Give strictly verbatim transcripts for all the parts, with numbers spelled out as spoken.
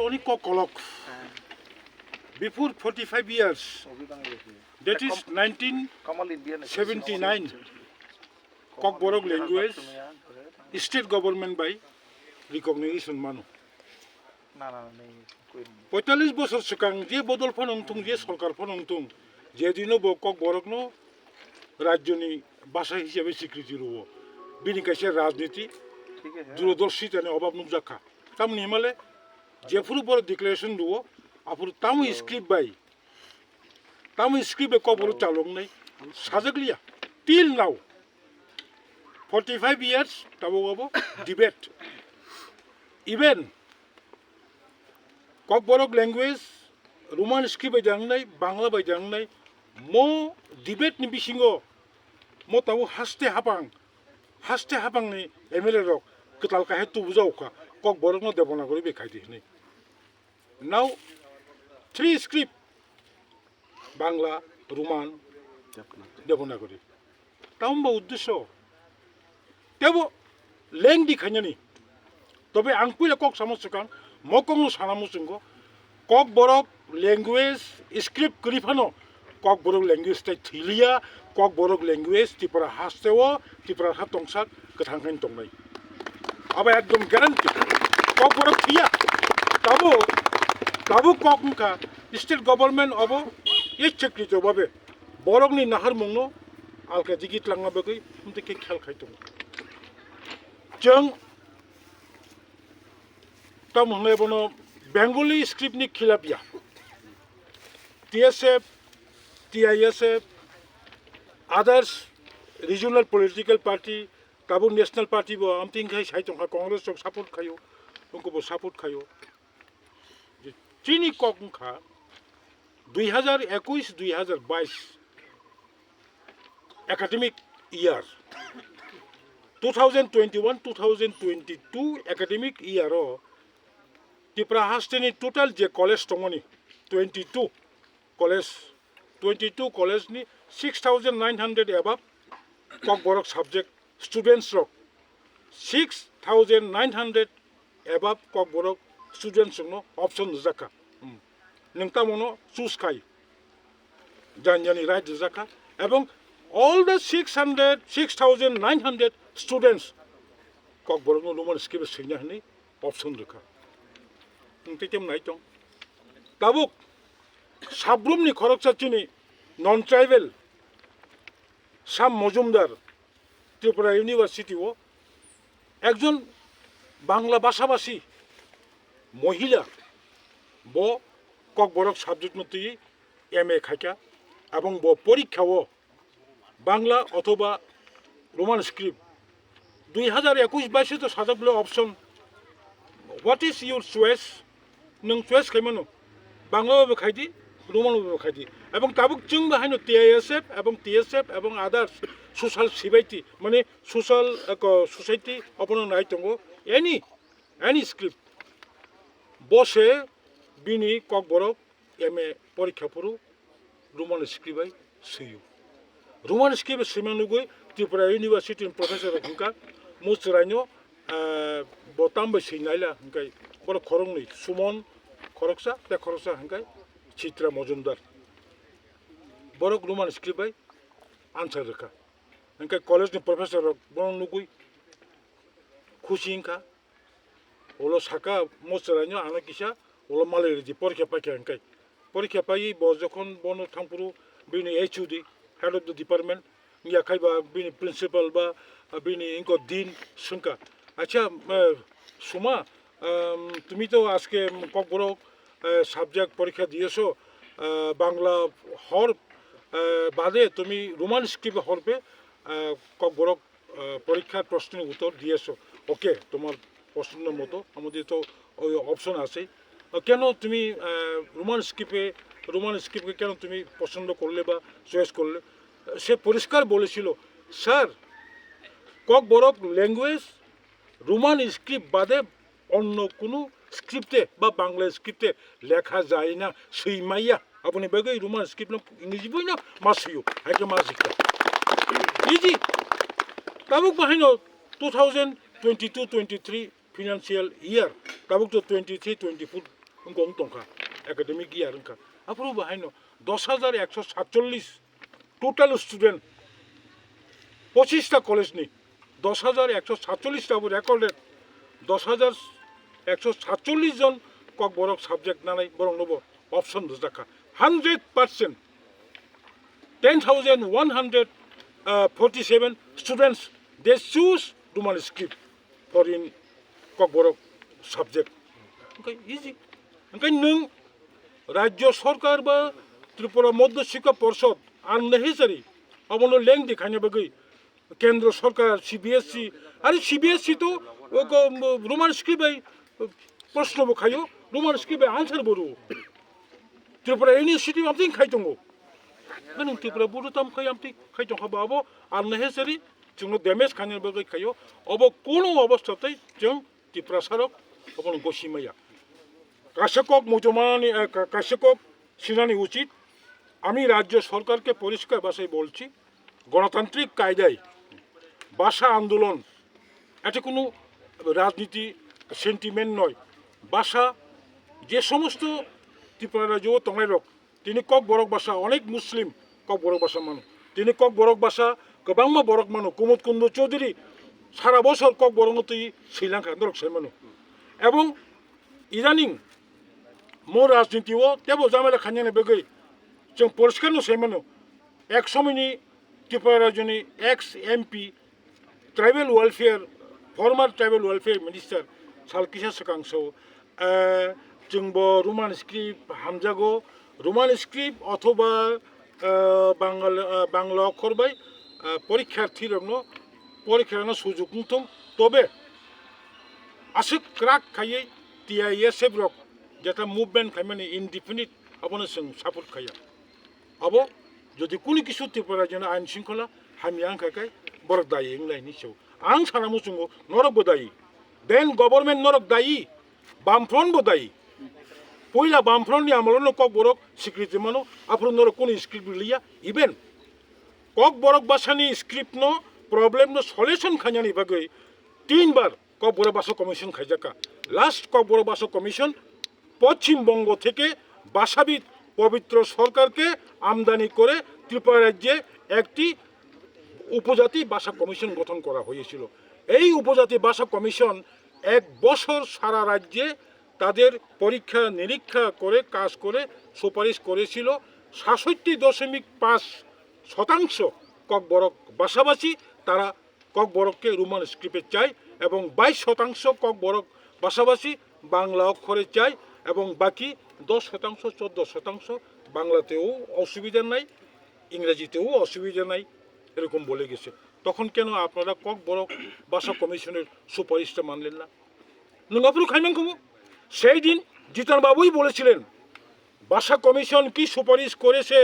Oni kok kolok. Before forty-five years, that is nineteen seventy-nine, Kokborok language state government by recognition mano. Poitalis bosor swkang je bodol phano wngthung, je sorkar phano wngthung, je dino bo Kokborokno rajyoni basa hisabe sikriti rwo. Bini kaisa rajniti durodorshitani obab nukjakha. Tamoni himale jephuru boro declaration rwo, aphuru tamo script bai, tamo script bai Kokborok chaloknai sajakliya. Till now, forty-five years tabuk abo debate. Even Kokborok language Roman script bai jangnai, Bangla bai jangnai, mo debate ni bisingo mo tabuk haste hapang, haste hapangni M L A rok kwtal kahai tubujago kha, Kokborokno Devanagari bai khaidi hwnwi. Now three script, Bangla, Roman, Devanagari. Tamo ba uddesho. Tebo lengdi khainani. Tobe ang puila kok samo swkang, mo kokno sana muchungo. Kokborok language script kwrwi phano Kokborok language tai thwiliya, Kokborok language Tripura hasteo, Tripura ha tongsak kwthang khain tongnai. Abo ekdom guarantee. Kokborok thwiya. Tabuk, tabuk kok wngkha state government abo ichhakrito babe borokni naharmungno alka digi tlangna bagwi himte khe khel khai tongo. Chwng tamo hwnwi bono Bengali script ni khilap ya. T S F, T I S F, others regional political party, tabuk national party bo amting khai sai tongkha, Congress rok support khaio, wngkhe bo support khaio. Je chini kok wngkha dui hazar ekush dui hazar bais academic year, two thousand twenty-one two thousand twenty-two academic year o Tripura hasteni total je college tongmani twenty-two college, twenty-two college ni six thousand nine hundred above Kokborok subject students rok, six thousand nine hundred above Kokborok students rokno option rijak kha. Hmm. Nwng tamono choose khai. Jani jani right rijak kha. Ebong all the six hundred, six thousand nine hundred students Kokborokno Roman script swina hwnwi option rwkha. Nwng tei temo nai tong. Tabuk sabrumni khoroksa chini non tribal Sam Mojumdar Tripura University o ekjon Bangla bhashabhasi mohila, bo Kokborok subject no twi M A khaikha, ebong bo porikha o Bangla othoba Roman script dui hazar ekush baise to sajak bole option. What is your choice? Nwng choice khaimano, Bangla bai khaidi, Roman bai khaidi. Ebong tabuk chwng bai haino T I S F ebong T S F ebong others social sibaiti, mane social, eko, society obono nai tongo. Any, any script. Bo se bini Kokborok M A porikha phuru Roman script bai swio. Roman script bai swima nugwi Tripura University ni professor rok hwnkha, mo chwraino, eh, bo tam bai swi naila hwnkhe borok khoroknwi, Sumon khoroksa tei khoroksa hwnkhe Chitra Mojumdar. Borok Roman script bai answer rwkha. Hwnkhe college ni professor rok bono nugwi khusi wngkha. Ulo saka mo chwraino ano kisa ulo malai ridi porikha paikha hwnkhe. Porikha paiwi bo jokhon bono thangphuru bini H O D, head of the department, wngya khai ba bini principal ba bini wngkha dean swngkha. Acha, eh, Suma, ehm, তুমি তো আজকে Kokborok, eh, subject পরীক্ষা দিয়েছো, eh, বাংলা হর, eh, বাদে তুমি Roman script হরপে, eh, ককবরক আহ, পরীক্ষার প্রশ্নের উত্তর দিয়েছো, ওকে, তোমার পছন্দ মতো, আমাদের তো ওই অপশন আছে। আহ, কেন তুমি, আহ, রোমান স্ক্রিপ্টে, রোমান স্ক্রিপ্টকে কেন তুমি পছন্দ করলে বা চয়েস করলে? সে পরিষ্কার বলেছিল, স্যার, ককবরক ল্যাঙ্গুয়েজ রোমান স্ক্রিপ্ট বাদে অন্য কোনো স্ক্রিপ্টে বা বাংলা স্ক্রিপ্টে লেখা যায় না, সইমাইয়া। Aboni bagwi Roman script no English boi no ma sio, hai khe ma sikha. Easy. Tabuk bahai no two thousand twenty-two twenty-three financial year, tabuk to twenty-three twenty-four wngkha, wng tongkha, academic year wngkha. Aphuru bo haino dos hajar ekso satchollis total student, pochista college ni dos hajar ekso satchollis ta bo recorded, dos hajar ekso satchollis jon Kokborok subject nanai borok no bo option rwjak kha. Hundred percent, ten thousand one hundred forty seven students, they choose Roman script for in Kokborok subject. Okay, easy. Hwnkhe nwng Rajya Sarkar ba Tripura Madhya Shikha Porshod unnecessary abono lengdi khaina bagwi Kendra Sarkar, C B S E, are C B S E to, o, ko, Roman script bai, o, proshno bo khaio, Roman script bai answer bo rwo. Tripura University amtwi khai tongo. Nang Tripura Board tam khai amtwi khai tongkha ba abo unnecessary chwngno damage khaina bagwi khaio. Obo kono obostha tei chwng Tiprasarok obono gosi maya. Kaisa kok muchungmani, eh, ka-, kaisa kok sinani uchit, আমি রাজ্য সরকারকে পরিষ্কার ভাষায় বলছি, গণতান্ত্রিক কায়দায় ভাষা আন্দোলন এটা কোনো রাজনীতি সেন্টিমেন্ট নয়। ভাষা যে সমস্ত ত্রিপুরা রাজ্য tongnai rok, tini Kokborok bwsa, onek Muslim Kokborok bwsa mano. Tini Kokborok bwsa kwbangma borok mano, Kumud Kundu Chaudhary sara bosor Kokborokno twi swilang kha, norok sai mano. Ebong idaning mo rajniti o tebo jamela khainani bagwi chwng poriskar no sai mano. Ek somoini Tripura rajyoni ex M P, tribal welfare, former tribal welfare minister sal kisa swkang so, eh, chwngbo Roman script hamjago, Roman script othoba, eh, Bangal-, eh, Bangla okhor bai, eh, porikharthi rokno porikha rokno sujuk wngthung, tobe aswk kwrak khaiwi T I S F rok jeta movement khaimani indefinite abono chwng support khaiya. Abo jodi kunu kisu Tripura rajyoni ain shringkhola hamya wngkha khe borok dayi wnglaini se. Ang sana muchungo norok bo dayi. Then government norok dayi, Bamfront bo dayi. Puila Bamfront ni amolo no Kokborok sikriti mano, aphuru norok kunu script liya. Even Kokborok bwsani script no problem no solution khainani bagwi tinbar Kokborok bwsa commission khaijakha. Last Kokborok bwsa commission Paschimbanga থেকে ভাষাবিদ পবিত্র সরকারকে আমদানি করে ত্রিপুরা রাজ্যে একটি উপজাতি ভাষা কমিশন গঠন করা হয়েছিল। এই উপজাতি ভাষা কমিশন এক বছর সারা রাজ্যে তাদের পরীক্ষা নিরীক্ষা করে কাজ করে সুপারিশ করেছিল। সাতষট্টি দশমিক পাঁচ শতাংশ ককবরক ভাষাভাষী তারা ককবরককে রোমান স্ক্রিপ্টে চায় এবং বাইশ শতাংশ ককবরক ভাষাভাষী বাংলা অক্ষরে চায় এবং বাকি দশ শতাংশ, চোদ্দ শতাংশ বাংলাতেও অসুবিধা নাই, ইংরেজিতেও অসুবিধা নাই, এরকম বলে গেছে। তখন কেন আপনারা ককবরক ভাষা কমিশনের সুপারিশটা মানলেন না? Nwng aphuru khaimang khumu? সেই দিন জিতন বাবুই বলেছিলেন, ভাষা কমিশন কি সুপারিশ করেছে,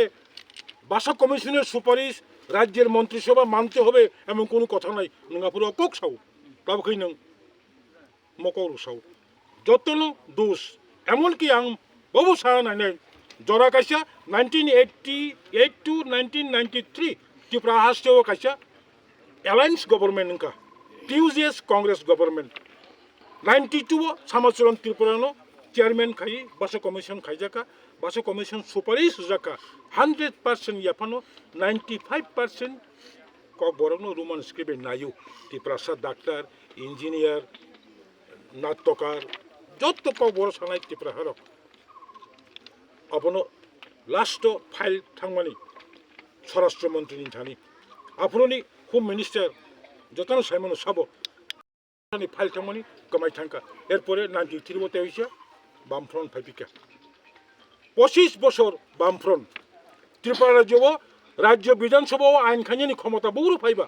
ভাষা কমিশনের সুপারিশ রাজ্যের মন্ত্রিসভা মানতে হবে, এমন কোনো কথা নাই। Nwng aphuru kok sao, tabuk khe nwng mokol rok sao. Jotono dos, emon ki ang bobo sa nainai, jora kaisa nineteen eighty-eight to nineteen ninety-three Tripura hasteo kaisa alliance government wngkha, T U J S Congress government. Ninety-two o Samacharan Tripura no chairman khai basa commission khaijakha, basa commission suparish rwjakha, hundred percent yaphano ninety-five percent kokborok no Roman script bai naio, Tiprasa doctor, engineer, nattokar, jotto kokborok sanai Tripura harok. Abono last o file thangmani Swarashtra Mantri ni thani. Aphuruni Home Minister jotono saimano sabo ni file thangmani kwmai thangkha. Erpore ninety-three o tei waisa Bamfront phaipikha. Pochis bosor Bamfront. Tripura rajyo o rajyo Bidhan Sabha o ain khainani khomota buguru phaiba.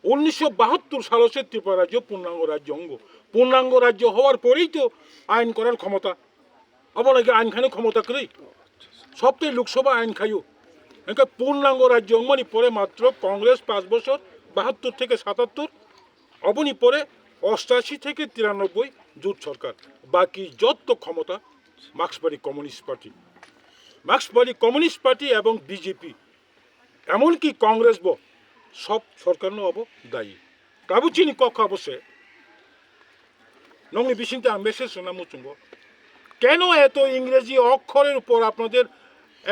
Unnisho bahattor salo se Tripura rajyo purnango rajyo wngo. Purnango rajyo howar porei to ain korar khomota. Obo lagi ain khani khomota kwrwi. Sobtwi Lok Sabha ain khaio. Hwnkhe purnango rajyo wngmani pore matro Congress paanch bochor, bahattor theke satattor, oboni pore ostashi theke tiranobboi jut sorkar. Baki jotto khomota Marxbari Communist Party. Marxbari Communist Party ebong B J P. Emonki Congress bo sob sorkar no obo dayi. Tabuk chini kok kha bo se. Nongni bisingtwi ang message rwna muchungo. কেন এত ইংরেজি অক্ষরের উপর আপনাদের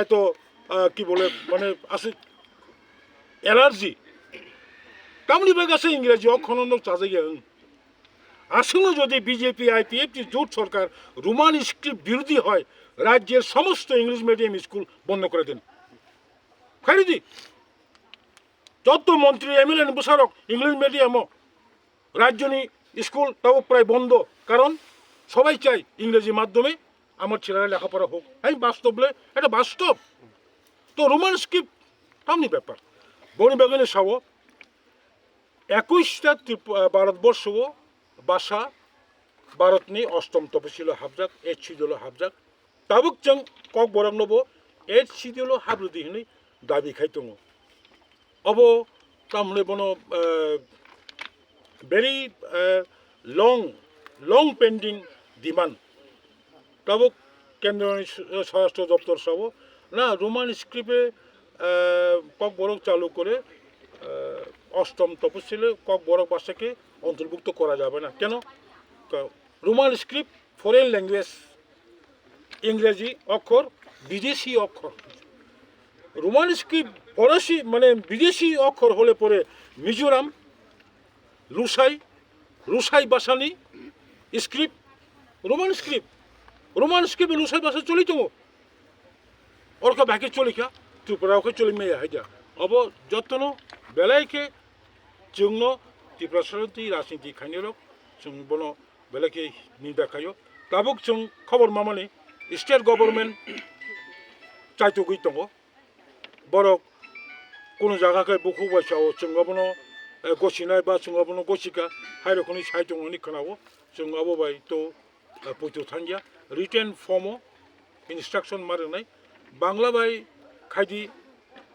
এত, আহ, কি বলে, মানে, আছে অ্যালার্জি? কামনি বেগাসে ইংরেজি অক্ষর চাজে গিয়ে। আসলে যদি বিজেপি আইপিএফটি জোট সরকার রোমান স্ক্রিপ্ট বিরোধী হয়, রাজ্যের সমস্ত ইংলিশ মিডিয়াম স্কুল বন্ধ করে দিন। খাইরুদি, যত মন্ত্রী এমএলএ বসারক ইংলিশ মিডিয়ামও রাজ্যনি স্কুল তাও প্রায় বন্ধ, কারণ সবাই চায় ইংরেজি মাধ্যমে আমার ছেলেরা লেখাপড়া হোক। এই বাস্তব লে-, এটা বাস্তব। তো রোমান স্ক্রিপ্ট তামনি ব্যাপার। বনি বাগানে সাবো একুশটা ত্রিপ-, আহ, ভারতবর্ষ ও ভাষা ভারতনি অষ্টম তপশিল হাবজাক, এইট শিডিউল হাবজাক। তাবুক চং ককবরক নবো এইট শিডিউল হাবরুদি হনি দাবি খাই tongo। Obo tamle bono, eh, very, eh, long, long pending demand. Tabuk kendroni s-, স্বরাষ্ট্র দপ্তর sabo na Roman script-e, eh, kokborok chalu kore, eh, অষ্টম তপশিলে kokborok ভাষাকে অন্তর্ভুক্ত করা যাবে না। কেন? কা-, রোমান স্ক্রিপ্ট ফরেন ল্যাঙ্গুয়েজ, ইংরেজি অক্ষর, বিদেশি অক্ষর। রোমান স্ক্রিপ্ট ফরাসি, মানে, বিদেশি অক্ষর হলে পরে মিজোরাম, লুসাই, লুসাই ভাষানি script, Roman script, Roman script Lushai ভাষা চলিত। Orkha bahai khe choli kha, Tripura o khe choli maya hai da. Obo jotono belai khe chwngno Tiprasa rok twi rajniti khainai rok chwng bono belai khe ninda khaio. Tabuk chwng khobor mamani state government chaitugwi tongo. Borok kunu jaga khe bukhuk bai sao chwng obono, eh, gosinai ba chwng obono gosika hai rokni sai tongo hwnwi khwnao. Chwng abo bai to, eh, poito thangya. Written form o instruction ma rwnai, Bangla bai khaidi,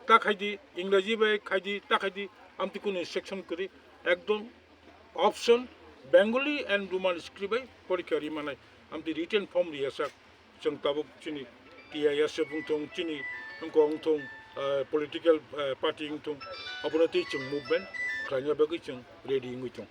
ta khaidi, Ingreji bai khaidi, ta khaidi, amtwi kunu instruction kwrwi, ekdom option Bengali and Roman script bai porikha ri manai, amtwi written form riya sak, chwng tabuk chini T I S F wngthung, chini wngkok wngthung, ah, political, ah, party wngthung, abono twi chwng movement khlaina bagwi chwng ready wngwi thung.